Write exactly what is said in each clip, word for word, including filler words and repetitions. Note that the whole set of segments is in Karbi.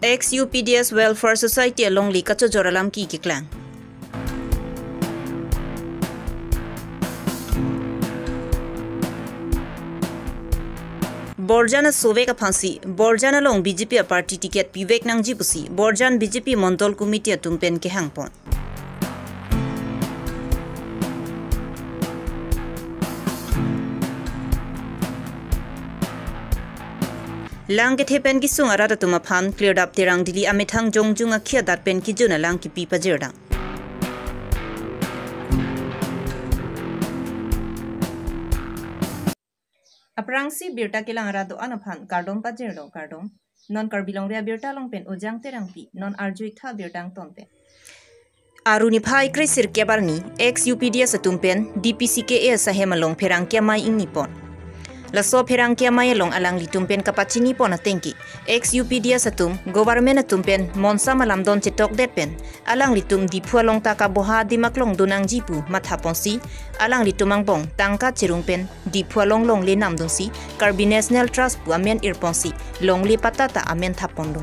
Ex U P D S Welfare Society alongle kachojor alam keklang. Borjan asovek aphansi, Borjan along B J P a party ticket pivek nangji pusi, Borjan B J P Mondol Committee atum pen kehangpon. Lang kethe pen kesung arat atum aphan, klirdap Terang Dili amethang jongjung akhei adat pen kejun alang kepi pajirdam. Aphrangsi birta kelang arat do-an aphan kardom pajirlo, kardom. Non Karbi Longri abirta along pen Ujang Terangpi, non arju-ik tha birta angton pen. Aru niphai kre-sirkep arni, ex U P D S atum pen D P C K A asahem along pherangke amei ingnipon. Laso pherangke amei along alanglitum pen kapachinipon atengke, ex U P D S atum, government atum pen monsam alamdon chetokdet pen, alanglitum Diphu along ta kaboha adim aklong do nangji pu mathaponsi, alanglitum angbong tangka cherung pen Diphu along longle namdunsi, Karbi National Trust pu amen irponsi, longle patta ta amen thapponlo.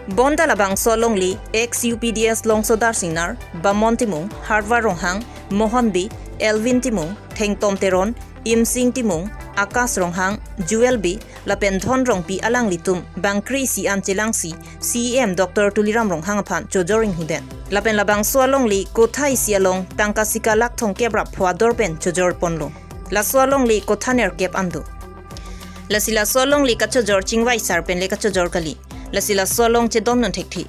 Bonta labangso alongle, ex U P D S Longsodar Singnar, Bamon Timung, Harvar Ronghang, Mohon Bey, Elvin Timung, Thengtom Teron, Imsing Timung, Akash Ronghang, Jewel Bey, lapen Dhon Rongpi alanglitum bangkre-isi an chelangsi, C E M Doctor Tuliram Ronghang aphan chojor inghuden. Lapen labangso alongle kotha isi along tangka sika lakh thomkep ra pho ador pen chojorponlo. Laso alongle kotha nerkep an do. Lasi laso alongle kachojor chingvai sar pen le kachojor kali. Lasi laso along chedondun thekthe.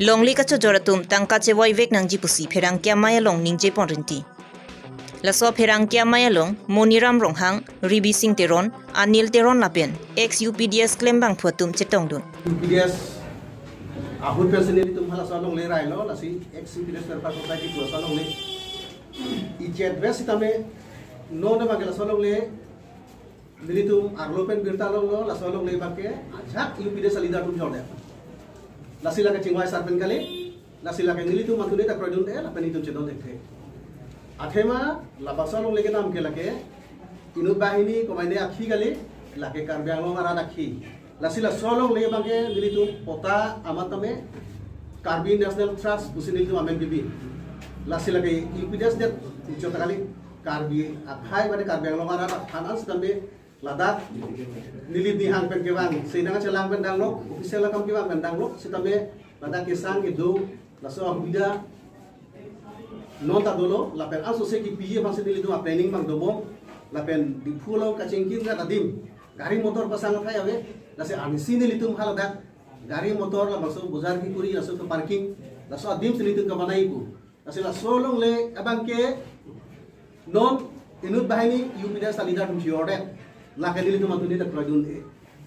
Longle kachojor atum tangka chevoivek nangji pusi pherangke amei along ningjepon rinti. Laso pherangke amei along Moniram Ronghang, Ribi Sing Teron, Anil Teron lapen ex U P D S klembangphu atum chetongdun. U P D S ahut pensi nelitum halaso alongle railo, lasi ex U P D S Welfare Society pu laso alongle ichet ves sitame non abangke laso alongle nelitum arlo pen birta longlo, laso alongle abangke ajak U P D S aleader atum jordet. Lasi lake chingvai sar pen kali, lasi lake nelitum mantune ta kroidunde, lapen nelitum chedon thekthe. Athema labangso alongle kenam ke lake inut banghini komaine akhei kali, lake Karbi Anglong arat akhei. Lasi laso alongle abangke nelitum patta amat tame Karbi National Trust pusi nelitum amen pipi. Lasi lake U P D S det ucot kali, Karbi akhei mane Karbi Anglong arat aphan an sitame ladak neli nihang pen kevang, senang achelang pen danglo, official akam kevang pen danglo, sitame ladak kesang kedo, laso ahubida non ta dolo, lapen asose kepiji aphansi nelitum a-planning abang dobom, lapen Diphu along kachingki rat adim, gari motor pasang athai ave, lasi anisi nelitum haladak gari motor labangso bojar kekuri, laso keparking, laso adimsi nelitum kabanai pu. Lasi laso alongle abangke non inut banghini U P D S aleader atum jordet, lake nelitum mantune ta kroidunde.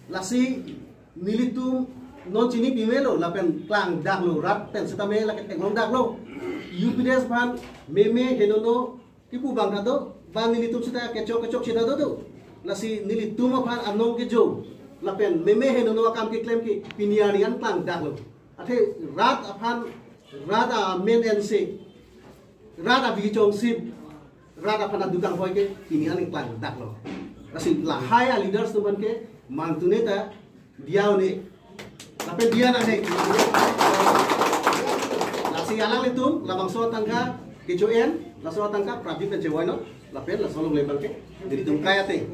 Lasi nelitum non chini pimelo lapen klangdaklo, rat pen sitame lake theklongdaklo. U P D S aphan meme henono kipu abang ta do, ba nelitum sita kechok kechok sita do do. Lasi nelitum aphan anong kejo lapen meme henono akam keklem ke pini arni an klangdaklo. Athe rat aphan, rat amen ensi, rat abi chongsip, rat aphan aduk anghoi ke pini an klangdaklo. Lasi lahai aleaders atum aphan ke mantune ta diya un-e. Lapen diya nang-e. Lasi alanglitum labangso atangka kecho-en, laso atangka prapjin pen chevoinon. Lapen laso alongle abangke nelitum kai ateng.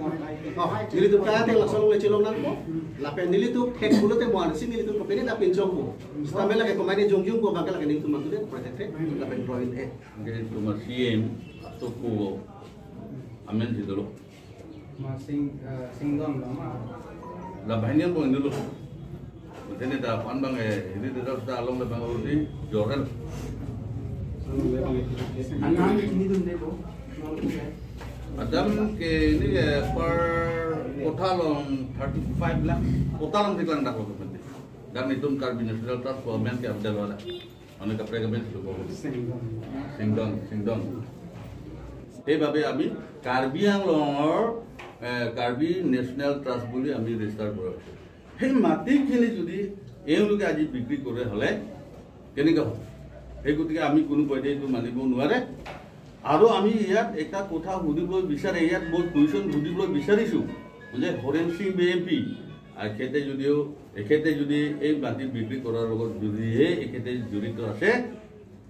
Oh, nelitum kai ateng laso alongle chelong nangpo. Lapen nelitum khek pulote mo anisi nelitum kopine ta pinchongpo. Sitame lake komaine jongjungpo abangke lake nelitum mantune protect lapen kroin-e. Nelitum C M atum ko amen si dolo. Ma sing, eh, singdon lo ma. La banyak pun dulu. Mungkin ini dah pan bang eh, ini dah sudah along dah bang urusi jorel. Anam ini dun deh, Bu. Adam ke ini eh, per kotha along thirty five lakh, kotha along tiklang dak lo penting. Dan itu Karbi National Trust government ke abdal wala. Mane kaprek amen suko. Singdon. Singdon, Singdon. He babe ami Karbi Anglongor, eh, Karbi National Trust buli ami register kora ase. He mati khini jodi euloke aji bikri kore hole, keneka hobo? He gotike ami kono poide etu manibo nuware. Aru ami iyat ekta kotha hudibole bisare, iyat bol question hudibole bisarisu. Bule Horen Sing Bey M P, এখেতে যদিও এখেতে যদি এই মাটি বিক্ৰী কৰাৰ লগত যদিহে এখেতে জড়িত আছে,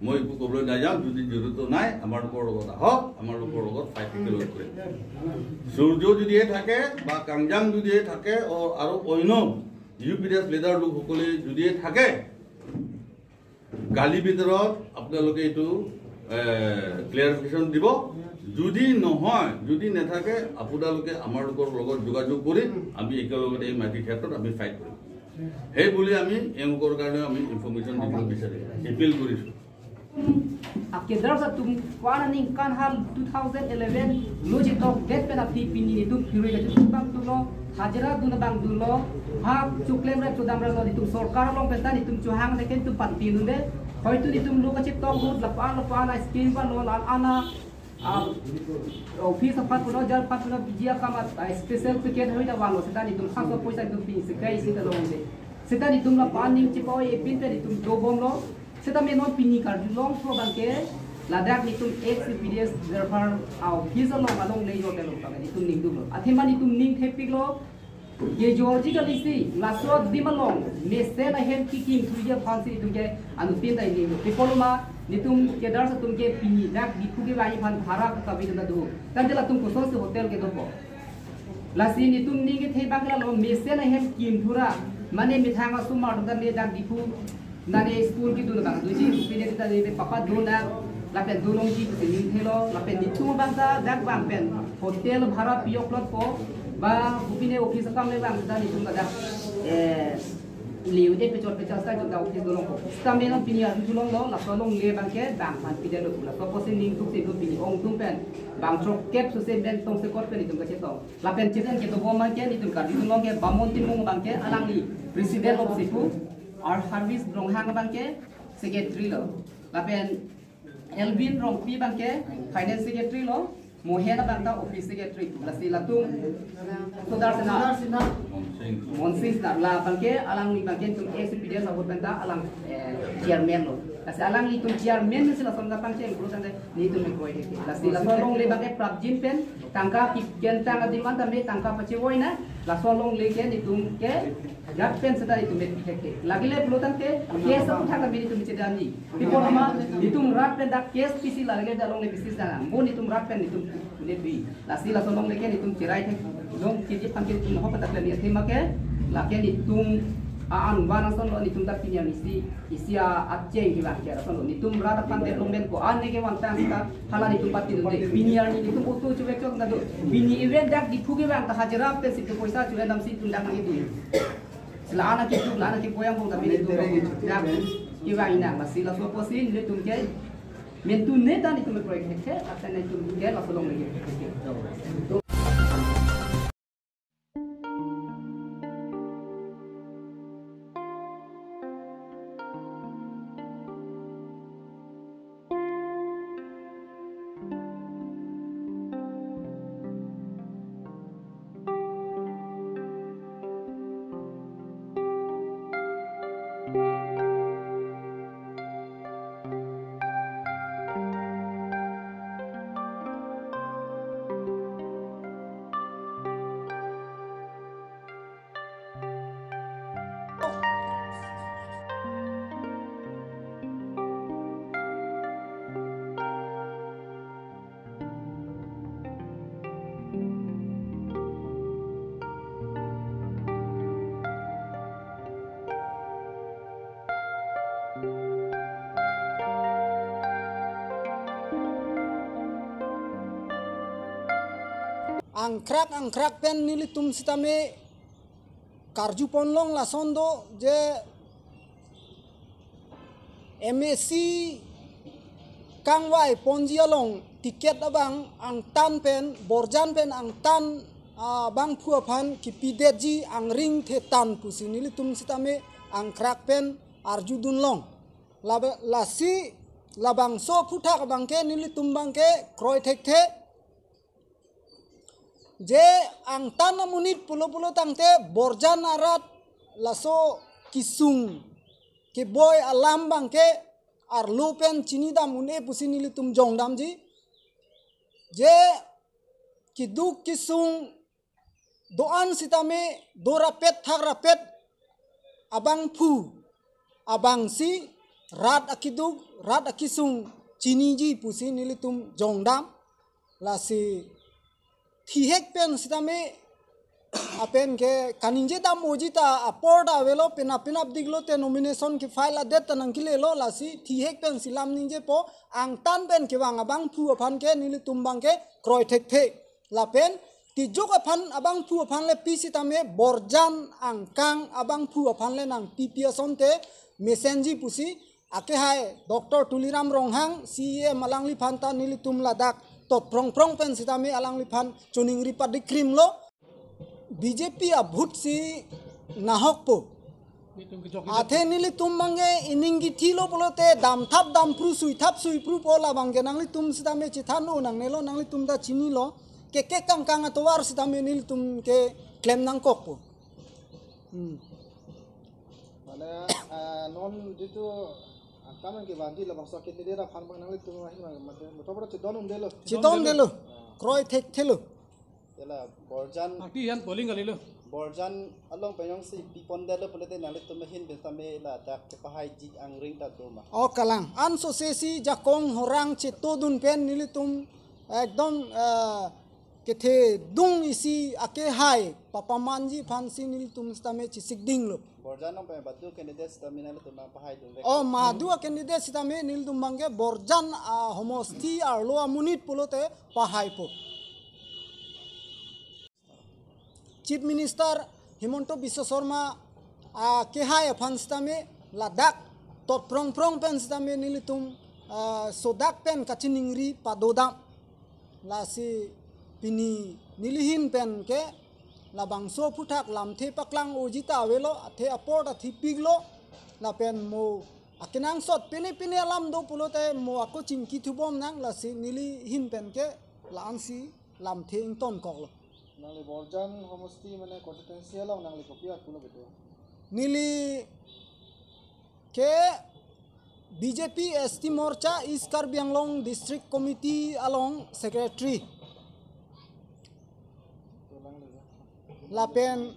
মই একো ক'বলৈ নাযাওঁ। যদি জড়িত নাই, আমালোকৰ লগত আহক, আমালোকৰ লগত ফাইট একেলগে কৰিম। সূৰ্য যদিহে থাকে বা কাংজাং যদিহে থাকে, অ- আৰু অন্য U P D F leader লোকসকলে যদিহে থাকে, কালি ভিতৰত আপোনালোকে এইটো ক্লিয়াৰিফিকেশ্যন দিব। যদি নহয়, যদি নাথাকে, আপোনালোকে আমালোকৰ লগত যোগাযোগ কৰি আমি একেলগতে এই মাটিৰ ক্ষেত্ৰত আমি ফাইট কৰিম। সেই বুলি আমি এওঁলোকৰ কাৰণে আমি ইনফৰমেশ্যন দিব বিচাৰিম, এপিল কৰিছোঁ। A cadres atum ko-an aningkan ha two thousand eleven lo chetokdet pen aphi pini netum phirui kachethang abang dunlo, hajira dun abang dunlo, ha choklem rep chodam rep lo, netum sorkar along pen ta netum chohang deken tum panpi dunde. Hoitu netum lo kachetok ahut lapu-an lapu-an a scheme vanlo, la-an a, ah, office aphan pulo, jar aphan pulo, B G akam a, ah, special ticket hoi ta vanlo, seta netum khangso poisa netum pi sekai seta longde. Seta netum lapu-an ning chepao-e pin pen netum dobomlo. Seta me non pini karjulongthu abang ke ladak netum ex P D S Derphar a office along along le yo telo abang netum ning duklo. Athema netum ning thepiklo. Ye Georgie kalisi laso adim along mesen ahem kikim thuji aphansi netum ke anuttin ta ning duk. Pi apotlo ma, netum cadres atum ke pini dak Diphu kevangji aphan bhara kakabi ta do. Tangte latum kosonsi hotel kedopo? Lasi netum ning kethe abang ke lalo, mesen ahem kimthura, mane methang asomar ta ne dak Diphu, nane school kedun abang dunji, pine ta ne papa dun na, lapen dun longji pusi ning thelo, lapen netum abang ta dak abang pen hotel bhara pi-ok lotpo, ba kopine office akam le abang ta netum ta dak, eh, liu de pechor pechor sa jong ta office dolongpo. Seta me non pini arjulonglo, laso alongle abang ke bang aphan pidetlo, laso apotsi ning duksi do pini ongdung pen bang chok kep susi pen tongsekot pen netum kachetong. Lapen cheten kedobom abang ke netum karjulong ke Bamon Timung abang ke alangli president lo si pu, R Harvis Ronghang abang ke secretary lo. Lapen Elvin Rongpi abang ke finance secretary lo, Mohen abang ta office secretary. Lasi latum Sudar Sinha, Monsing Sinha, la abang ke alangli abang ke netum ex P D S ahut pen ta alang, eh, chairman lo. Lasi alanglitum chairman si lason kapangcheng pulo tangte netum kroi thekthe. Lasi laso alongle abang ke prapjin pen tangka kikentang adim anta me tangka pachevoi na, laso alongle ke netum ke rat pen seta netum me pi thekthe. Lagile pulo tangte case aphuthak ta me netum chedamji. Pi apotlo ma, netum rat pen dak case pisi lagile dak alongle pisi sana. Mo netum rat pen netum ne pi. Lasi laso alongle ke netum cherai thek. Long kiji pangkil tum ho patak le ni athema ke. Lake netum a-an van asonlo, netum ta pini arnisi isi a acheng kevang ke asonlo. Netum rat aphan development ko-an ne kevang tang ta hala netum pati dunde. Pini arni netum auto chevek chok ta do. Pini even dak Diphu kevang ta hajira pensi tu poisa chu endam si netum dak nangketu. Si la-an aketu, la-an akepoyang bong ta pini netum dak kevang inang. Lasi laso apotsi netum ke mentu ne ta netum proyek hekhe, atan netum ke laso alongle hekhe. Angkrak angkrak pen nelitum sitame karjupon long lason do je M A C kangvai ponji along ticket abang angtan pen, borjan pen angtan, ah, abangphu aphan kipidetji angring thetan pusi nelitum sitame angkrak pen arjudun long. Laba-, lasi labangso aphuthak abang ke nelitum abang ke kroi thekthe. Je angtan amonit pulo pulo tangte borjan arat laso kesung keboi alam abang ke arlo pen chinidam un-e pusi nelitum jongdamji. Je keduk kesung do-an sitame do rapet thak rapet abangphu abangsi rat akeduk, rat akesung chiniji pusi nelitum jongdam. Lasi thihek pen sitame apen ke kaningje dam oji ta apor ta avelo, penap penap diklo te nomination ke file adet ta nangkelelo, lasi thihek pen si lam ningjepo, angtan pen kevang abangphu aphan ke nelitum abang ke kroi thekthe. Lapen tijok aphan abangphu aphan le pi sitame Borjan angkang abangphu aphan le nangpipi asonte mesenji pusi akehai Doctor Tuliram Ronghang, C E M alangliphan ta nelitum ladak tot prong prong pen sitame alangliphan choningri padikrimlo. B J P a-vote si nahokpo. Nelitum kejok nelitum. Athe nelitum abang ke ining kithilo pulote damthap damphru suithap suiphrupo, labang ke nanglitum sitame chethan-o nangnelo, nanglitum ta chinilo. Kekek kangkang atovar sitame nelitum keklem nangkokpo. Hmm. Mane, ah, non jitu angtan nangkevanji labangso candidate aphan abang nanglitum ahin abang mate motor pura chedon undelo. Chedon undelo. Ah. Kroi thekthelo. Hala Borjan. Ati yan polling kalilo. Borjan along pen jongsi pipondetlo pulote nanglitum ahin pen sitame ladak kepahaiji angring ta do ma? O kalang. Ansose si jakong horang chetodun pen nelitum ekdom, eh, kethedung isi akehai papamanji aphansi nelitum sitame chesikdinglo. Borjan along pen badu candidate sitame nanglitum abang pahaidunvek. O madu a-candidate sitame nelitum abang ke Borjan ahomosti arlo amonit pulote pahaipo. Chief Minister Himanta Biswa Sarma akehai aphan sitame ladak tot prong prong pen sitame nelitum, ah, sodak pen kachiningri padodam. Lasi pini nelihin pen ke labangso aphuthak lamthe paklang oji ta avelo, athe apor ta thipiklo, lapen mo akenangsot pine pine alam do pulote mo ako chingki thubom nang, lasi nelihin pen ke la-ansi lamthe ingtonkoklo. Nangli Borjan homosti mane constituency along nangli kopi arpu lo bedo? Neli ke B J P S T Morcha East Karbi Anglong District Committee along secretary. Lapen,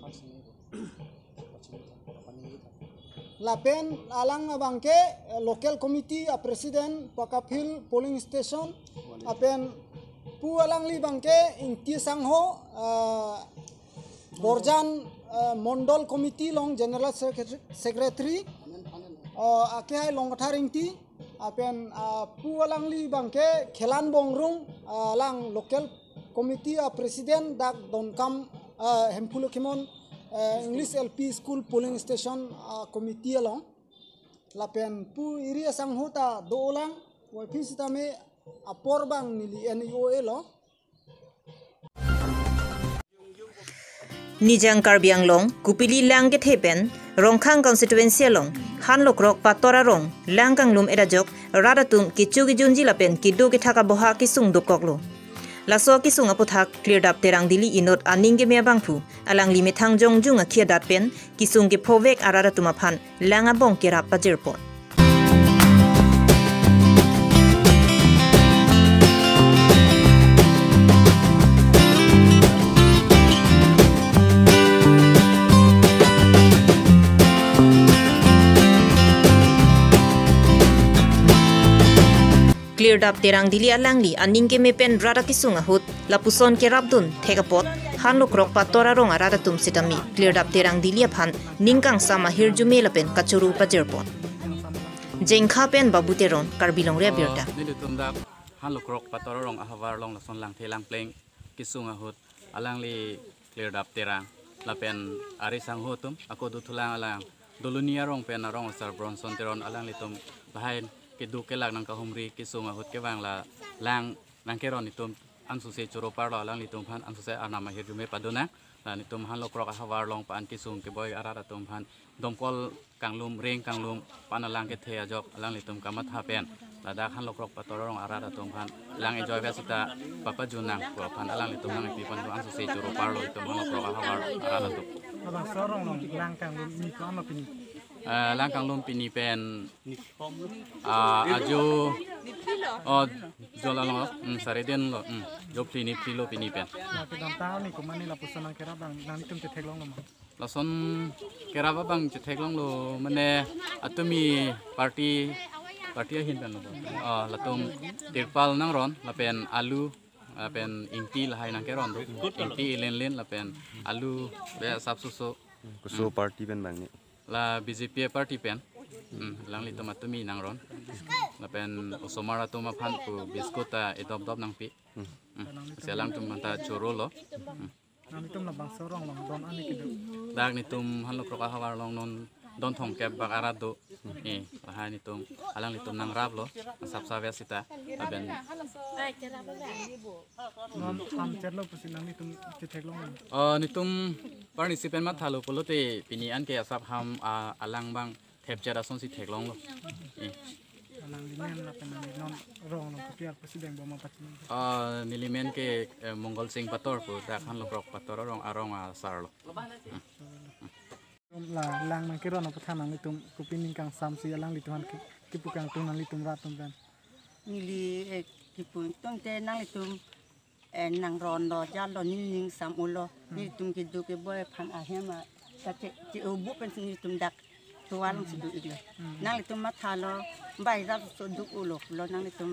lapen alang abang ke, eh, local committee a-president Pakapil polling station, lapen pu alangli abang ke Ingti Sangho, eh, Borjan, eh, Mondol Committee along General Secretary, Secretary, eh, akehai Longkathar Ingti, lapen, ah, pu alangli abang ke Khelan Bongrung, ah, alang local committee a-president dak Donkam, ah, Hemphu Lokhimon, eh, English L P School polling station, ah, committee along. Lapen pu iri asangho ta dolang, wai phi sitame apor abang neli N E O A lo. Nijang Karbi Anglong, Kopili lang kethe pen, Rongkhang constituency along, Hanlokrok Pator arong, lang kanglum et ajok, rat atum kecho kejunji lapen kedo kethak aboha kesung dokoklo. Laso kesung aphuthak, Klirdap Terang Dili inut aning keme abangphu, alangli methang jongjung akhi adat pen, kesung kephovek arat atum aphan, lang abong kerap pajirpon. Klirdap Terang Dili alangli aning keme pen rat akesung ahut, lapuson kerapdun thek apot, Hanlokrok Pator arong arat atum sitame, Klirdap Terang Dili aphan, ning kangsam ahirjume lapen kachoro pajirpon. Jengkha pen Babu Teron, Karbi Longri Abirta. Nelitum dak Hanlokrok Pator arong ahavar along lason langthe langpleng kesung ahut alangli Klirdap Terang lapen ari sangho atum ako dothulang alang Doloni arong pen arong asar Bronson Teron alanglitum lahai kedo kelak nangkahumri kesung ahut kevang la lang nangkeron itum ansose choro parlo alanglitum aphan ansose arnam ahirjume padonang. La nelitum Hanlokrok ahavar along pa-an kesung keboi arat atum aphan domkol kanglum, reng kanglum, pa-an alang kethe ajok alanglitum kamatha pen ladak Hanlokrok Pator arong arat atum aphan lang ejoi vet sita papajunang pu aphan alanglitum nangpiponlo, ansose choro parlo itum Hanlokrok ahavar arat atum. Labangso arong along lang kanglum ni ko-an lo pini? Ah, lang kanglum pini pen, ah, ajo, oh, jol along, hmm, sare den lo, hmm, jophli niphli lo pini pen. Lake damtang ni komatne lapuson nangkerap abang nanglitum chetheklonglo ma? Lason kerap abang chetheklonglo, mane atumi party, party ahin pen lo. Oh, latum tirpal nangron, lapen alu, lapen ingti lahai nangkeron do. Ingti ilinlin lapen alu be asap suso. Koso party pen abang ni? La B J P party pen. Hmm, alanglitum atumi nangron. Lapen osomar atum aphan pu biscuit ta edop dop nangpi. Hmm. Hmm. Si alangtum ta choro lo. Hmm. Nanglitum labangso arong along don ani kedo? Dak netum Hanlokrok ahavar along non don thomkep bak arat do. Eh, lahai netum, alanglitum nangraplo, asap save sita, lapen non ham chetlo pusi nanglitum chetheklonglo? Oh, netum parnisi pen mathalo pulote pini anke asap ham, ah, alang abang thepchet asonsi theklonglo. Eh. Alang limen lapen nangli non rong along kopi ar pusi deng bom ma pachini? Ah, nelimen ke, eh, Mongol Sing Pator pu, dak Hanlokrok Pator arong, arong asar lo. La lang nangkeron aphuthak nanglitum kopi ning kangsamsi alanglitum aphan ke, kipu kangtung nanglitum rat atum pen? Neli, eh, kipu tungte nanglitum, eh, nangron lo, jal lo, ning ning sam ulo. Hmm. Nelitum keduk keboi aphan ahem a, ta che, che ubu pen si nelitum dak tual si do iklo. Hmm. Nanglitum mathalo, bai rat so duk ulo, lo nanglitum,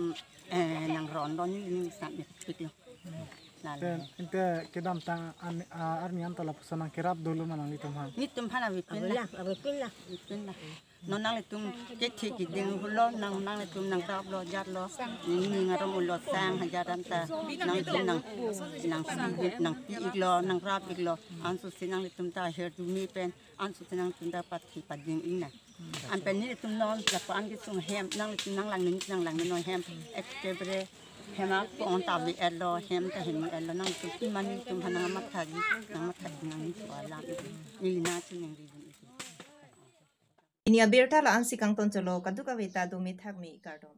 eh, nangron lo, ning ning sam iklo. Hmm. Lalo. Pen, ente kedamtang an, ah, arni anta lapuson nangkerap dolo ma nanglitum aphan? Netum aphan avepin la. Avepin la. Avepin la. Non nanglitum kethe keding hulo, nang, nanglitum nangraplo, jatlo, ning ning arong ulo sang hajat anta, nanglitum nang, nang, nangpi iklo, nangrap iklo, anso si nanglitum ta her dumi pen, anso si nanglitum ta pathe pading ikna. Anpen nelitum non, lapu-an kesung hem, nanglitum nanglang ning, nanglang ning non hem, ekebere, hem ako-an ta ave-etlo, hem ta hem-etlo, nanglitum pima nelitum aphan nangmathaji, nangmathaji nangli alam. Neli nangchiningri. Pini abirta la-ansi kangton cholo, kadokave ta dome thakme, kardom.